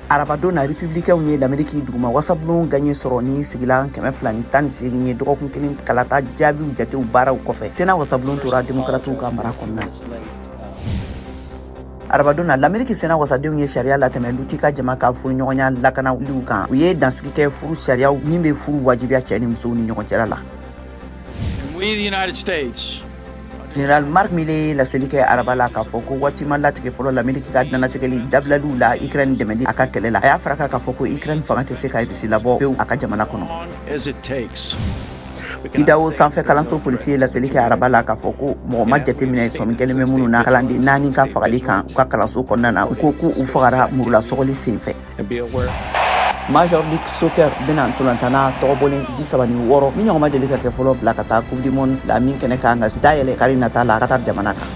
Arabadon na, Républicainw ye Lameriki duguma wasabulon gaɲe sɔrɔ ni sigilan 218 ye, dɔgɔkun kelen kalata jaabiw jatew baaraw kɔfɛ. Sena wasabulon tora Demokratiw ka mara kɔnɔna. Arabadon na, Lameriki Sena wasadenw ye sariya latɛmɛ luti ka jama ka furuɲɔgɔnya lakanaliw kan. U ye dansigi kɛ furu sariyaw min bɛ furu wajibiya cɛ ni musow ni ɲɔgɔn cɛla la. We, the United States, Général Mark Milley ye laseli kɛ araba la k'a fɔ ko waati ma latigɛ fɔlɔ Lameriki ka dannatigɛli dabilaliw la Ukraine dɛmɛli a ka kɛlɛ la. A y'a faraka k'a fɔ ko Ukraine fanga tɛ se ka Rusi labɔ pewu a ka jamana kɔnɔ. On as it takes. Idaho sanfɛ kalanso polisi ye laseli kɛ araba la k'a fɔ ko mɔgɔ ma jateminɛ sɔmi kɛlen bɛ minnu na, kalanden naani ka fagali kan u ka kalanso kɔnɔna na. U ko k'u fagara murula sɔgɔli sen fɛ. Major League Soccer bɛna ntolantana tɔgɔbɔlen 36 min ɲɔgɔn ma deli ka kɛ fɔlɔ bila ka taa Coupe du Monde la min kɛnɛ kan ka dayɛlɛ kari nata la Qatar jamana kan.